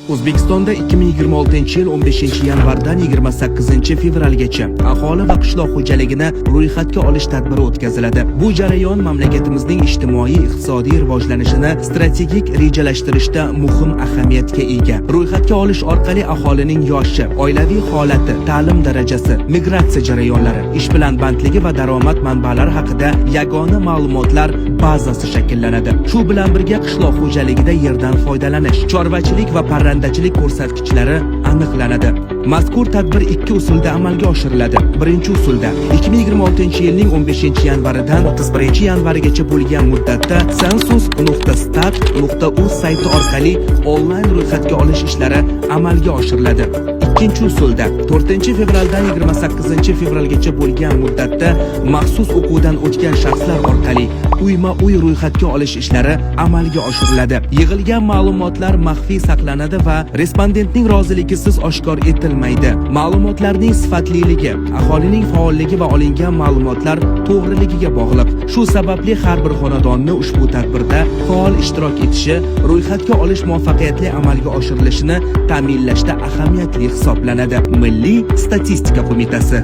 O'zbekistonda 2026-yil 15-yanvardan 28-fevralgacha aholi va qishloq xo'jaligini ro'yxatga olish tadbiri o'tkaziladi. Bu jarayon mamlakatimizning ijtimoiy iqtisodiy rivojlanishini strategik rejalashtirishda muhim ahamiyatga ega. Ro'yxatga olish orqali aholining yoshi, oilaviy holati, ta'lim darajasi, migratsiya jarayonlari, ish bilan bandligi va daromad manbalari haqida yagona ma'lumotlar bazasi shakllanadi. Shu bilan birga qishloq xo'jaligida yerdan foydalanish, chorvachilik va parrandachilik ko'rsatkichlari aniqlanadi. Mazkur tadbir ikki usulda amalga oshiriladi. Birinchi usulda 2026-yilning 15-yanvaridan 31-yanvarigacha bo'lgan muddatda census.stat.uz sayti orqali onlayn ro'yxatga olish ishlari amalga oshiriladi. Ikkinchi usulda 4-fevraldan 28-fevralgacha bo'lgan muddatda maxsus o'quvdan o'tgan shaxslar orqali uyma-uy ro'yxatga olish ishlari amalga oshiriladi. Yig'ilgan ma'lumotlar maxfiy saqlanadi va respondentning roziligisiz oshkor etilmaydi. Ma'lumotlarning sifatliligi aholining faolligi va olingan ma'lumotlar to'g'riligiga bog'liq. Shu sababli har bir xonadonni ushbu tadbirda faol ishtirok etishi ro'yxatga olish muvaffaqiyatli amalga oshirilishini ta'minlashda ahamiyatli hisoblanadi. Milliy statistika qo'mitasi.